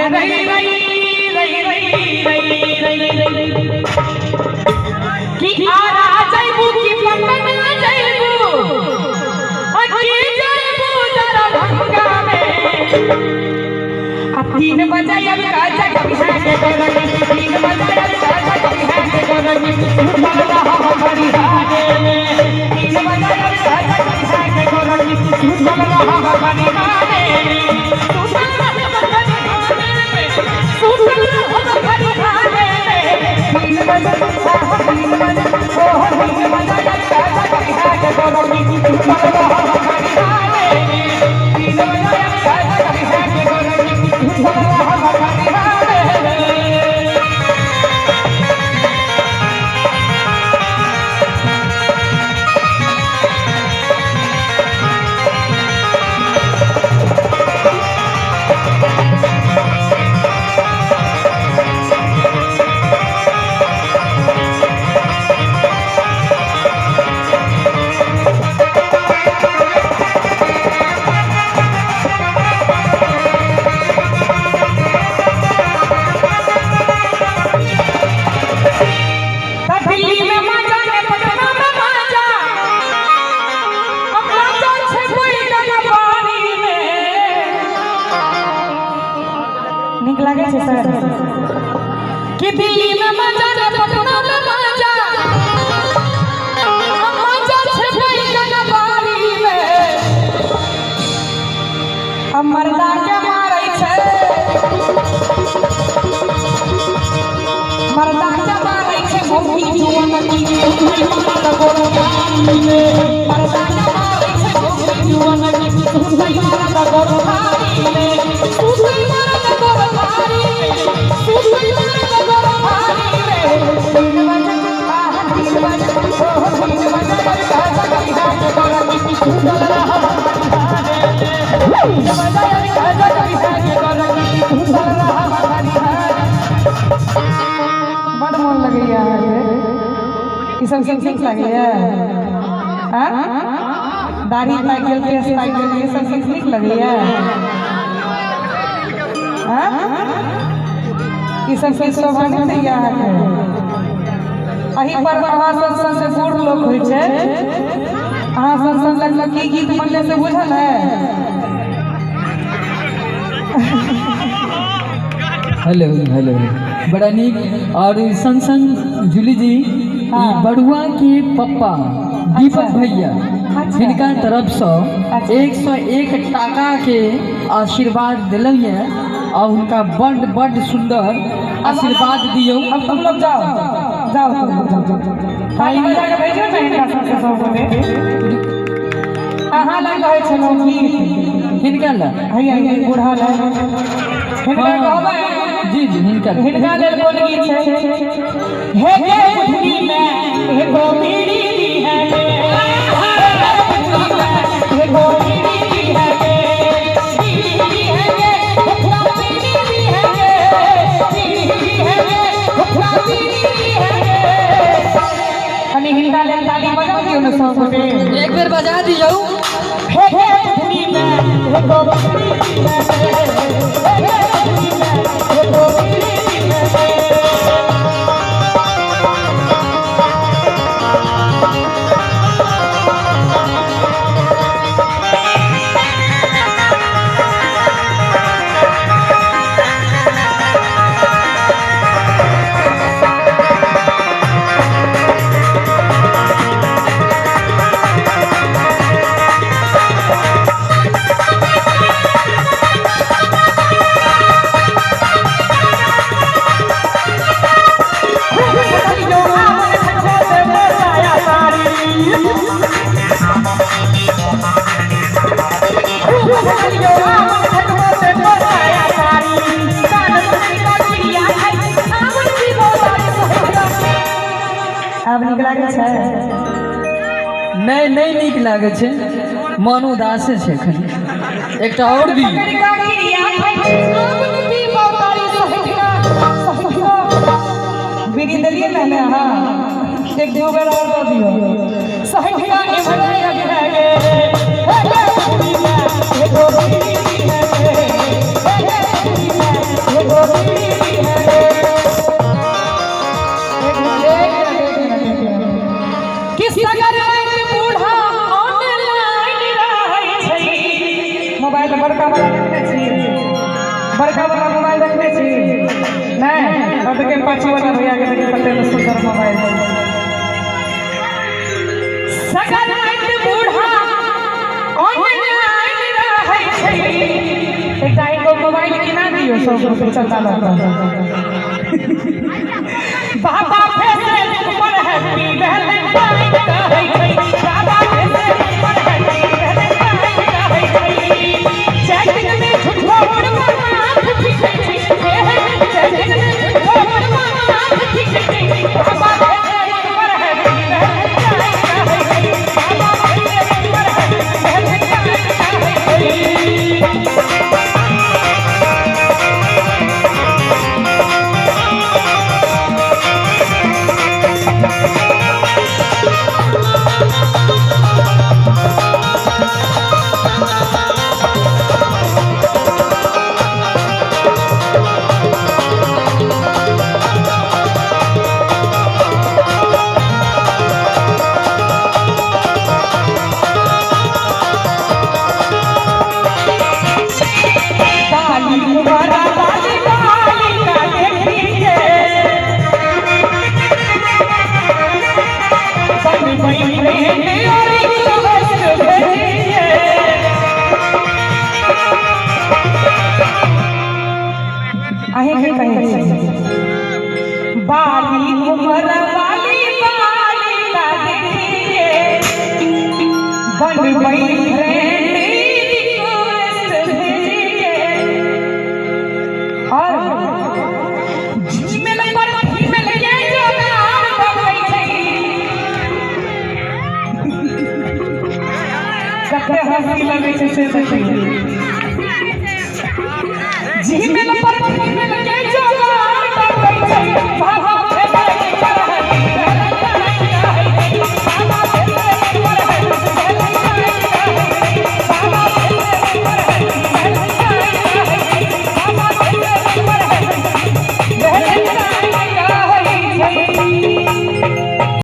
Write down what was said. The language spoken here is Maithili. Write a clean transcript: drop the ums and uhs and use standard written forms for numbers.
अरे रही रही रही रही रही रही रही कि आरा जइबू कि पटना जइबू आ कि जइबू दरभंगा में। आ 3 बजे अब राजा कभी है के करनी, 3 बजे अब राजा कभी है के करनी, सुतल रहा हमारी हारे में। 3 बजे अब राजा कभी है के करनी, सुतल रहा हमारी हारे में। सुतल रहा हमारी हारे में, सुतल रहा हमारी हारे में। 3 बजे 3 बजे ओ 3 बजे अब राजा कभी है के करनी, सुतल रहा हमारी हारे में। 3 बजे अब राजा कभी है के करनी, सुतल रहा हमारी हारे में। दिल्ली में मजा ने पटना में मजा, अब मजा छै कोई बारी में। नीक लागै छै सर कि दिल्ली में मजा ने पटना में मजा, अब मजा छै कोई बारी में। अब मर्दा के मारै छै, मर्दा के मारै छै मौगी जुआन की सुतै मारत गोरखारी में। मर्दा के मारै छै मौगी जुआन की सुतै मारत गोरखारी में। सुतै मारत गोरखारी में, सुतै मारत गोरखारी में। 3 बजे आह 3 बजे ओ 3 बजे राजा कभी है के करनी, सुतल रहा हमारी हारे में। 3 बजे राजा कभी है के करनी, सुतल रहा हमारी हारे। बड मोन लगैया अहाँके ई सब गीत नीक लगैया? दाढ़ी पाकि गेल, केश पाकि गेल, ई सब गीत नीक लगैया? ई सब गीत शोभा नहि दैया अहाँके? एहि पर अहाँ सब सबसँ बूढ़ लोक होइ छै, अहाँ सब सब लग की गीत बनलै से बुझल है? हेलो हेलो, बड़ा नीक। और संग संग जूली जी, हाँ। बड़ुआ के पप्पा दीपक भैया हिनका तरफसँ 101 टाका के आशीर्वाद दिलहुँ ये और हुनका बड बड सुंदर आशीर्वाद दियौ। अब तुम लोग जाओ जाओ, तुम लोग जाओ जाओ, ताली बजा के भेजो ने हिनका सबके सब गोटे। अहाँ लग कहै छलहुँ गीत हिनका लए हैया ई बूढ़ा लए हिनका कहबै? जी जी, हिनका लए। हिनका लेल कोन गीत छै? हे गे बुढ़नी में एगो बीड़ी दी है गे, हे गो बीड़ी दी है गे, बीड़ी दी है गे, हुक्का बीड़ी दी है गे, बीड़ी दी है गे, हुक्का बीड़ी दी है गे। कनी हिनका लेल ताली बजा दियौ ने सब गोटे। एक बेर बजा दियौ। हे गे बुढ़नी में एगो बीड़ी दी है गे, हे गे बुढ़नी में एगो बीड़ी दी है गे। आब नीक लागै छै? नहि नहि नीक लागै छै, मन उदासे छै एखन। एकटा और दियौ। बीड़ी देलियै ने ने अहाँ? एक दू बेर और दऽ दियौ। सहिया एमहर है गे, हे गे बुढ़ी में एगो बीड़ी है गे, हे गे बुढ़ी में। पाछू वाला भैया के देखी कते ने सुंदर मोबाइल छै। सगर राति बूढ़ा ऑनलाइन रहै छै। एकटा एगो मोबाइल किना दियौ 100 रुपया चंदा लऽ कऽ। बाबा फेसबुक पर हैप्पी वैलेंटाइन कहै छै। बाबा फेसबुक पर हैप्पी वैलेंटाइन कहै छै। चैटिंग में झूठो बुढ़वा माथ पीटै छै। चैटिंग में झूठो बुढ़वा माथ पीटै छै। बाबा फेसबुक पर हैप्पी वैलेंटाइन कहै छै। बाबा फेसबुक पर हैप्पी वैलेंटाइन कहै छै। बाली कुमारा बाली बालिका देखिए बनबै फ्रेंड और रिक्वेस्ट भेजिए। अहीं के कहै छी बाली कुमारा बाली बालिका देखिए बनबै फ्रेंड रिक्वेस्ट भेजिए। और जीमेल पर फीमेल के जोगार बनबै छै। कते हंसी लगै छै से देखियौ। जीमेल पर